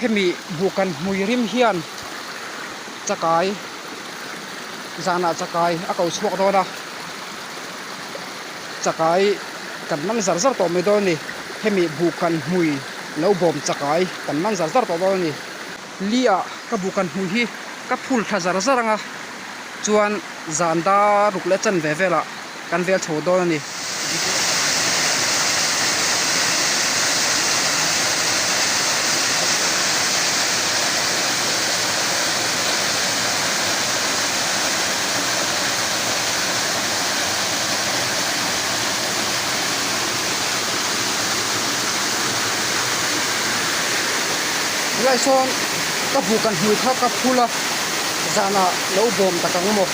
Hemi buhkan hmui rim hian chakai zanah chakai a ko chhuak dawn a, chakai kan man zar zar tawh mai dawn a ni. Hemi buhkan hmui lo bawm chakai kan man zar zar tawh dawn a ni. Li ah ka buhkan hmui hi ka phul thla zar zar ang a, chuan zan dar ruk leh chanve velah kan vel chho dawn a ni. Helai sawn ka bu kan hmui kha ka phul a zanah lo bawm tak ang maw.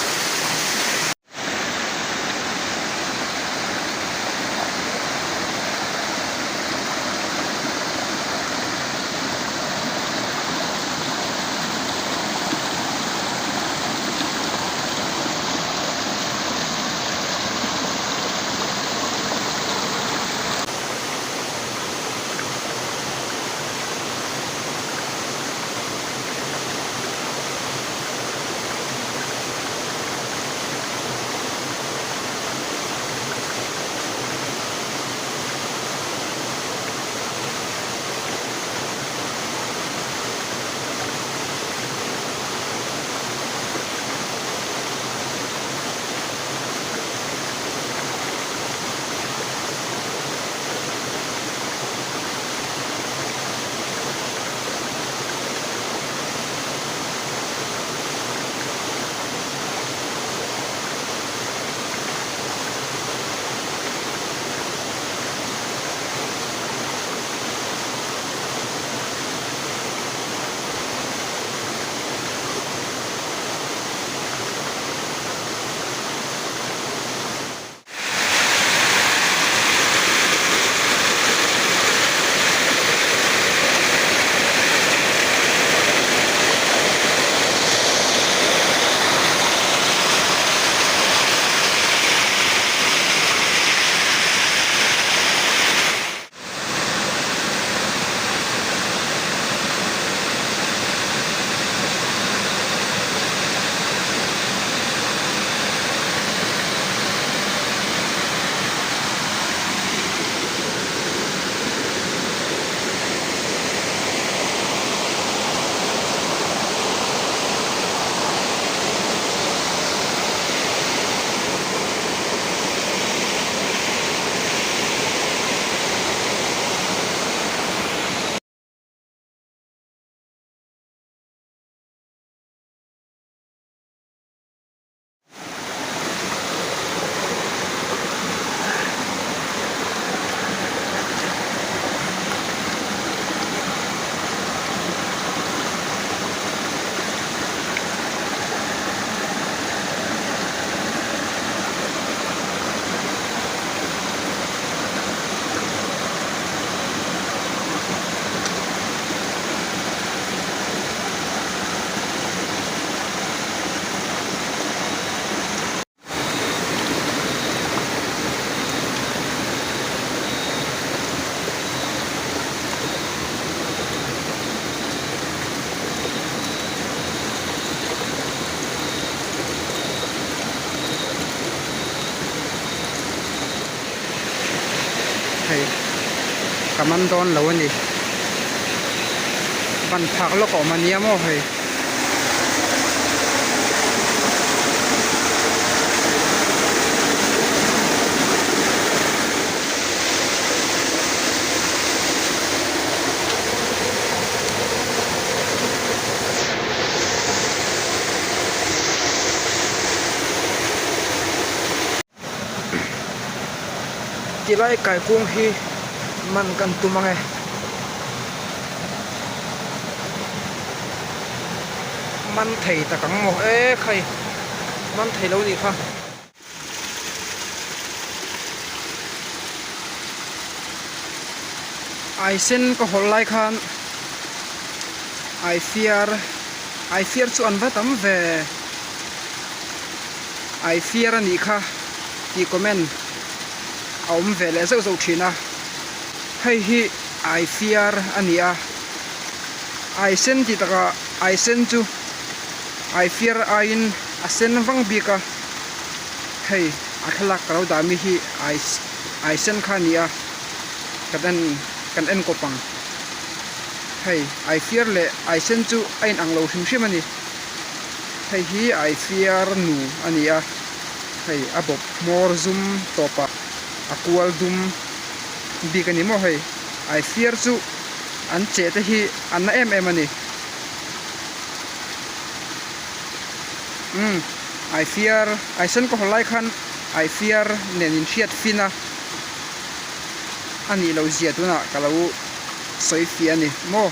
Hei ka man dawn lo a ni ban phak lawk a awm a nia maw hei. Tilai kaikung hi man kan tum ang e. Man thei tak ang maw e khai man thei lo nih kha. Ai sen ka hawlh lai khan ai fiar ai fiar chu an va tam ve ai fiar a nih kha tih comment a awm ve leh zeuh zeuh thin a hei hi ai fiar a ni a. Ai sen tih takah ai sen chu ai fiar aiin a sen vang bik a, hei a thlalak ka lo dah mi hi ai ai sen kha a ni a, kan en kan en kawp ang. Hei ai fiar leh ai sen chu a inang lo hrim hrim a ni. Hei hi ai fiar nu a ni a, hei a bawp hmawr zum tawpah a kual dum bik a ni maw hei ai fiar chu an cheh te hi a na em em a ni. Umm ai fiar ai sen ka haw lai khan ai fiar nen inhriat fin a a nih loh zia tunah ka lo sawi fiah a ni maw.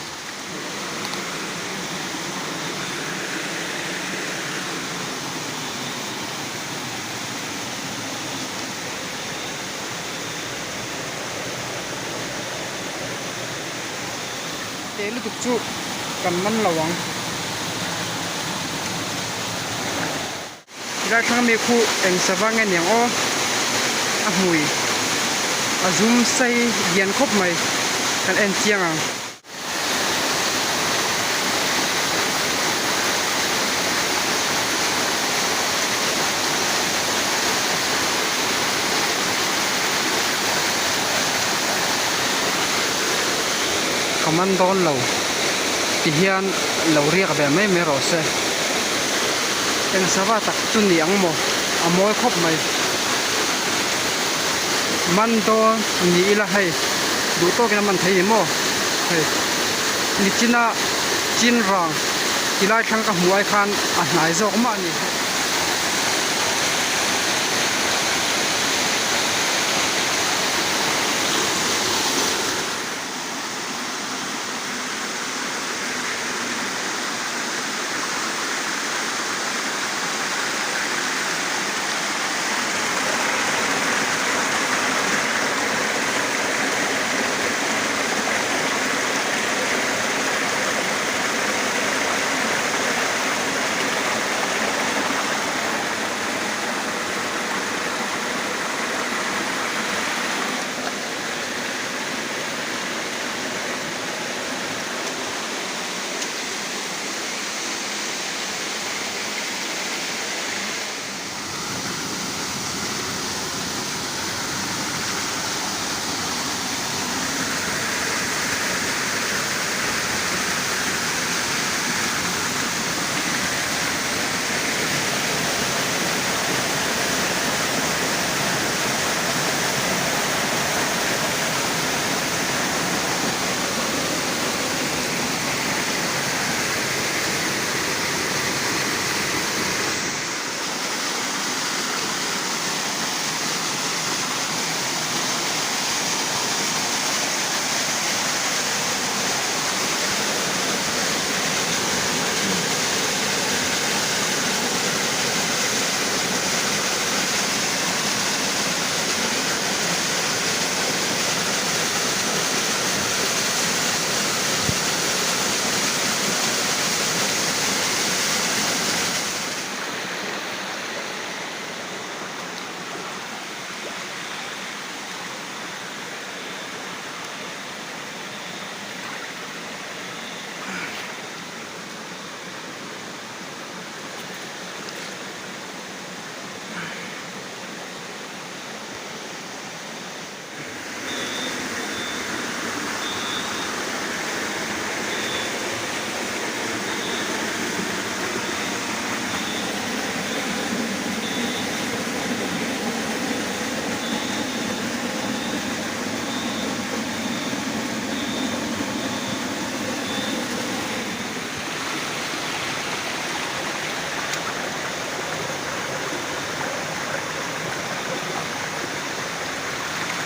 Teh lutuk chu kan man lo ang. Tilai thlang ami khu eng sava nge niang aw a hmui a zum sei lian khawp mai kan en chiang ang. Ka man dawn lo ti hian lo riak ve mai mai rawh se. Eng sava tak chu ni ang maw? A mawi khawp mai. Man dawn ni ila hei duh tawkin a man thei ni maw? Hei nichina chin rang tilai thlang ka hmuh ai khan a hnai zawk mah a ni.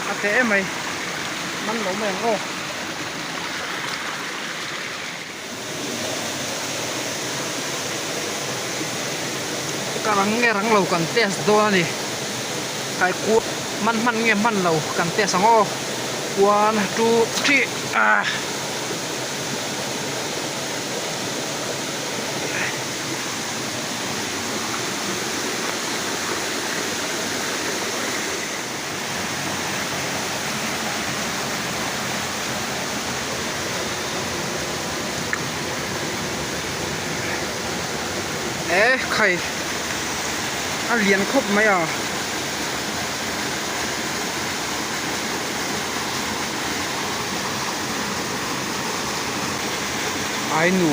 A teh em mai man lo mai ang aw. Ka rang nge rang lo kan test dawn a ni kaikuang man hman nge hman lo kan test ang aw one two three ah. E khai a lian khawp mai a. Ainu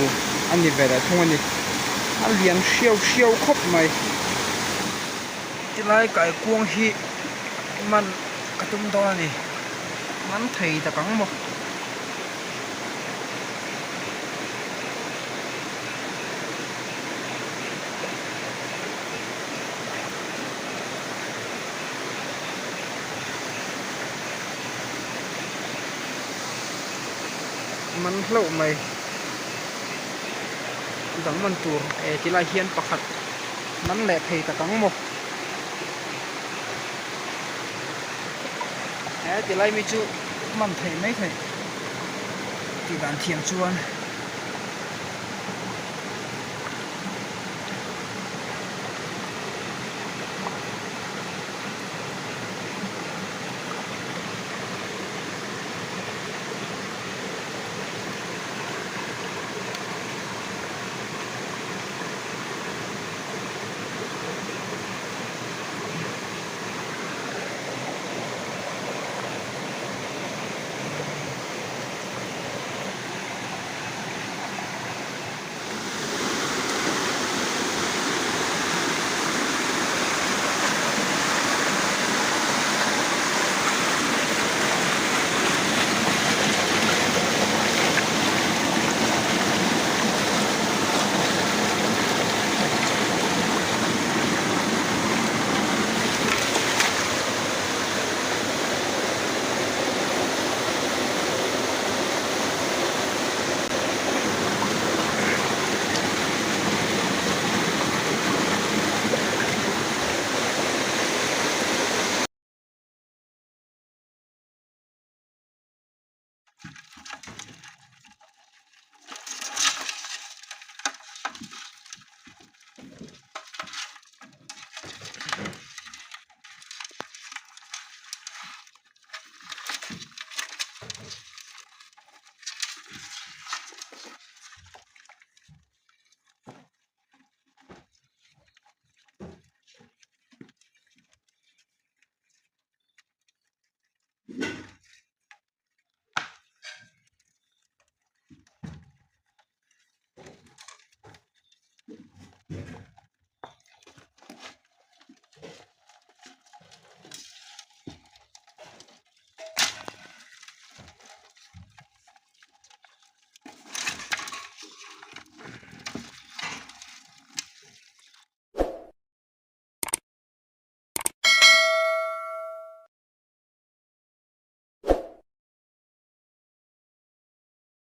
a ni ve leh thung a ni a lian hriau hriau khawp mai tilai kaikuang hi man ka tum dawn a ni man thei tak ang maw. Man hlauh mai dang man tur eh ti lai hian pakhat man leh thei tak ang maw he ti lai mi chu man thei mai thei tih dan thiam chuan.